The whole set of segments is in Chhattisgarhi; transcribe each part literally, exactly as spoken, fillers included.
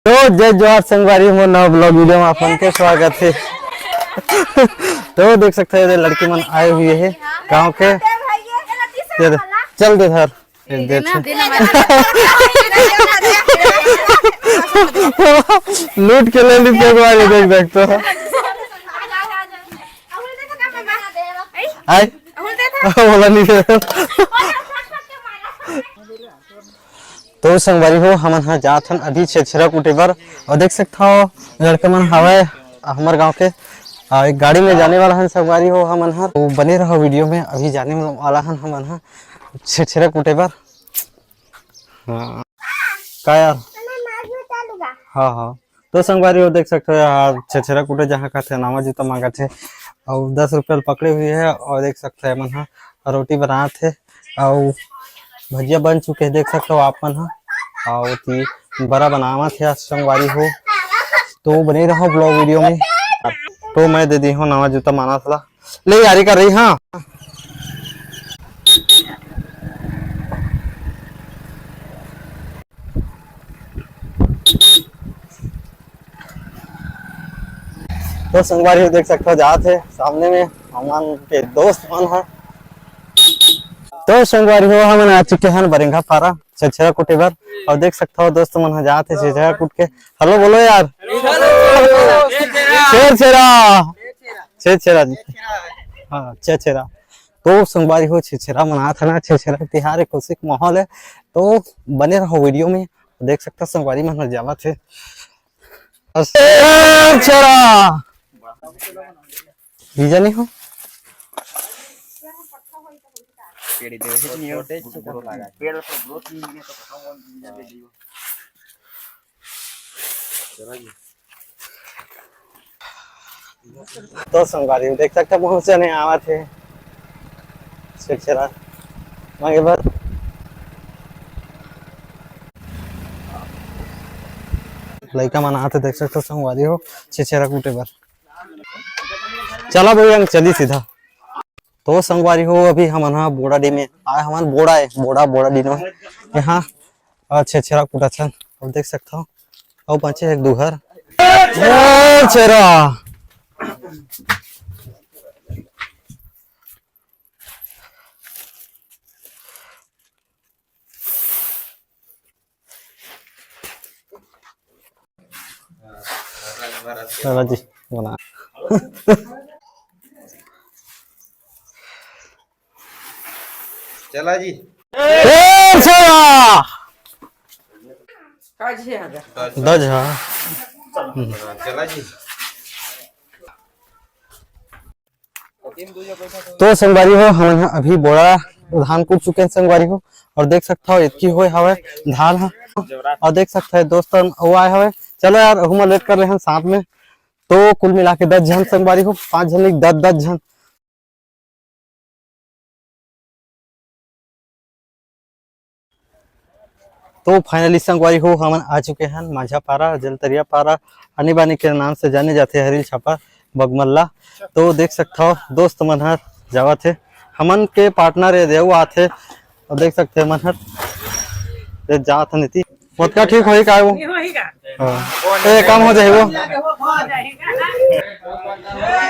तो जय जोहार संगवारी, मोर नवा vlog video में आप मन के स्वागत हे। तो देख सकते हो, ये लड़की मन आए हुए हैं गांव के। ये दे, चल दे घर। ये दे, देख। लूट के ले ली संगवारी, देख सकते हो। आए। बोला नहीं। तो संगवारी हो, हमन ह जात हन अभी छेरछेरा कूटे बर। और देख सकत हव, लड़का मन हवय हमर गांव के। आ, एक गाड़ी में जाने वाला हन संगवारी हो हमन ह, तो बने रहो video में। अभी जाने वाला हन हमन ह छेरछेरा कूटे बर। हाँ। का यार? हाँ, हाँ। तो संगवारी हो, देख सकत हो यार, छेरछेरा कूटे जहाँ कहथे, नवा जूता मांगथे। अउ दस रुपया ल पकड़े हुए हे, अउ देख सकत हो, एमन ह रोटी बनात हे, अउ भजिया बन चुके हे, देख सकत हो आप मन ह। अउ ओती बरा बनावत हे आज संगवारी हो, तो बने रहो vlog video में। तो मैं दे दी हूँ नवा जूता मानस ला। ले यारी कर रही, हाँ। तो संगवारी हो, देख सकत हो, जात हे सामने में हमन के दोस्त मन ह। तो संगवारी हो, हमन आ चुके हन बरेंगा पारा छेरछेरा कूटे बर। अउ देख सकत हो, दोस्त मन ह जात हे छेरछेरा कूट के। Hello बोलो यार। छेरछेरा। छेरछेरा जी। हाँ, छेरछेरा। तो संगवारी हो, छेरछेरा मनात हे ना, छेरछेरा तिहार हे, खुशी के माहौल हे। तो बने रहो video में, देख सकत हो संगवारी मन ह जावत हे। छेरछेरा। बीजा नहीं हो। तो संगवारी देख सकत हो, बहुत जने आवत हे छेरछेरा मांगे बर। लइका मन आत हे, देख सकत हो संगवारी हो, छेरछेरा कूटे बर। चला भाई, हम चली सीधा। तो संगवारी हो, अभी हमन ह बोड़ा डीह में आए हवन। बोड़ा हे, बोड़ा, बोड़ा डीह में। यहाँ अ, छेरछेरा कूटत हन। अब देख सकत हो, अउ बांचे एक दू घर। छेरछेरा। चला जी, बना। चला जी। छेरछेरा। दस झा। चला जी। तो संगवारी हो, हमन ह अभी बोड़ा धान कूट चुके हैं संगवारी हो, अउ देख सकत हो, इतकी होए हवय धान ह। अउ देख सकत हो दोस्त मन अउ आए हवय। चलो यार, अहू मन लेट कर रहे हैं साथ में। तो कुल मिला के दस झन संगवारी हो, पांच झन नहीं, दस, दस झन। तो finally संगवारी हो, हमन आ चुके हैं माझा पारा, जलतरिया पारा, आनी बानी के नाम से जाने जाथे, हरील छापा, बगमल्ला। तो देख सकत हो, दोस्त मन हर जावत हे, हमन के partner ये देव आथे, अउ देख सकत हो, मन हर ये जात हन इति। मोतका ठीक होही का वो? हाँ। ए, कम हो जाही वो।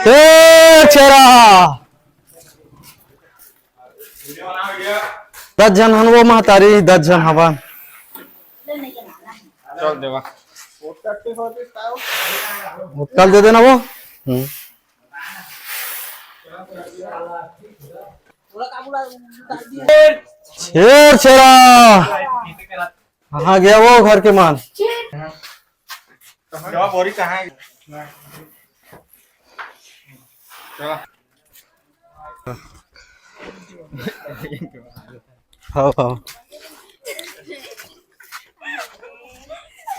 छेरछेरा। दस झन हन वो महतारी, दस झन हवन। चल देवा। कल दे देना वो। हम्म। छेरछेरा। कहाँ गया वो घर के माल? जवाब बोरी कहाँ है? चला। हाँ, हाँ।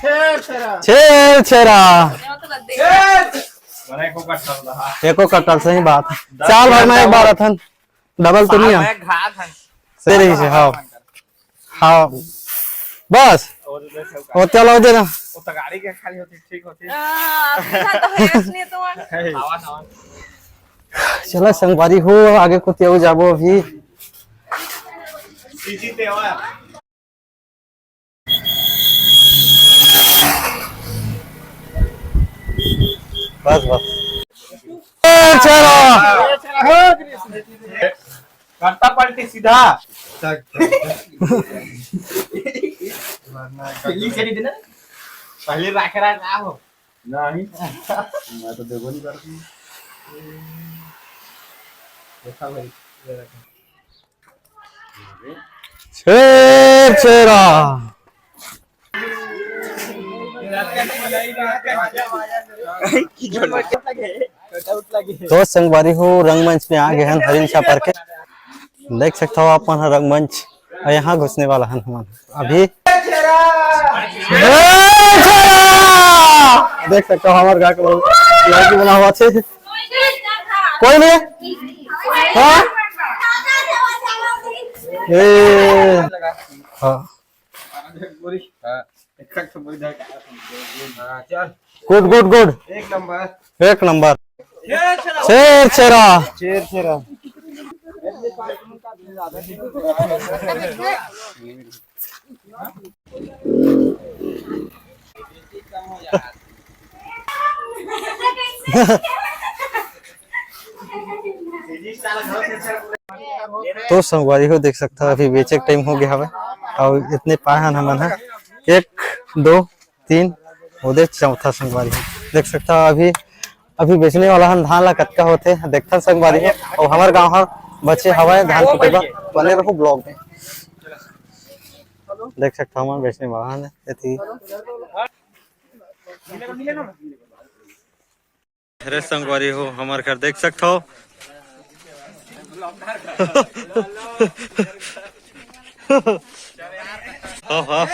छेरछेरा। छेरछेरा। एको कट्टल सही बात। साल भर में एक बार अथन। Double तो नहीं है। सही रही से, हाँ। हाँ। बस। वो चलो दे ना। वो तो गाड़ी के खाली होती, ठीक होती। चला संगवारी हो, आगे कोती अउ जाबो अभी। सीजी तेवा। बस, बस। ए, चलो। करता पलटी सीधा। पहली चली थी ना, पहले राखे रहा का हो? नहीं, मैं तो देखो नहीं करती। देखा भाई, ये रखा। छेर छेरा। दोस्त संगवारी हो, रंगमंच में आ गए हैं हरिन छापर के। देख सकता हो आप मन ह रंगमंच, और यहाँ घुसने वाला हन हमन अभी। देख सकता हो हमारे गाँव के लोग लड़की बना हुआ थे। कोई नहीं। हाँ? ए, हाँ। हाँ, चल। गुड, गुड, गुड। एक नंबर। एक नंबर। छेर छेरा। छेर छेरा। तो संगवारी हो, देख सकता हो, अभी बेचे के टाइम हो गया हवे, और इतने पाए हन हमन ह, एक, दो, तीन, उदे चौथा संगवारी हो। देख सकता हो, अभी, अभी बेचने वाला हन धान ला कतका होथे, देखथन संगवारी हो। और हमर गांव ह बचे हवय धान कुटे बर, बने रहू ब्लॉग में। देख सकता हो, हमन बेचने वाला हन एती। अरे संगवारी हो, हमर घर देख सकथव। हाँ, हाँ।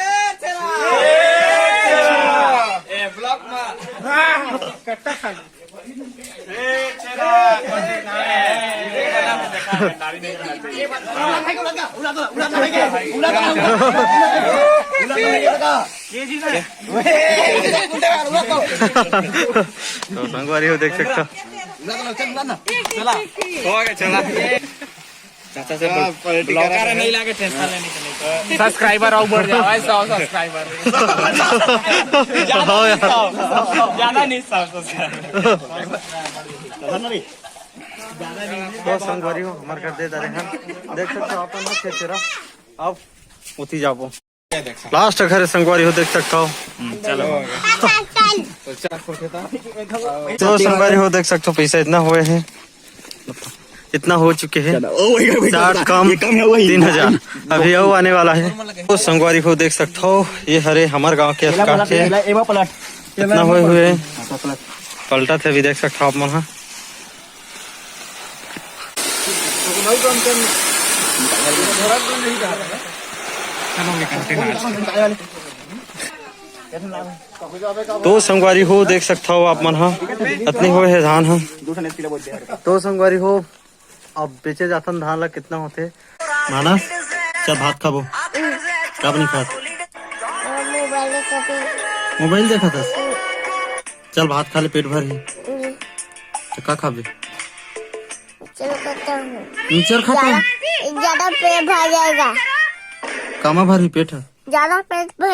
तो संगवारी हो, देख सकता। चला। हो गया, चला। चाचा से हाँ, बोल, पलटी ब्लॉगर करा नहीं लागे, टेंशन लेने के नहीं। सब्सक्राइबर और बढ़ जाओ, भाई, सौ सब्सक्राइबर। ज्यादा हो नहीं, यार। सौ, ज्यादा नहीं, सौ सब्सक्राइबर। तो संगवारी हो, हमर घर दे दरे हैं, देख सकते हो आप लोग, छेर छेरा। अब उठी जाबो। लास्ट घर हे संगवारी हो, देख सकता हो। हम्म, चलो। तो संगवारी हो, देख सकता हो, पैसा इतना हुए है, इतना हो चुके हैं। साठ कम तीन हजार, अभी अउ आने वाला है। तो संगवारी हो, देख सकता हो, ये हरे हमर गांव के स्कॉट है। इतना हुए हुए पलटा थे, अभी देख सकता हो आप मन हा। तो संगवारी हो, देख सकता हो आप मन हा, अतनी होए हे धान हा। तो संगवारी हो, अब बेचे जाथन धान ला, कितना होथे? मानस, चल भात खाबो। का बनी खात? मोबाइल देखत हस? चल भात खा ले, पेट भर ही। तो का खाबे? चलो करता हूँ। मिक्सचर खाता है? ज्यादा, ज्यादा पेट भर जाएगा। कामा भर ही पेट है? ज्यादा पेट भर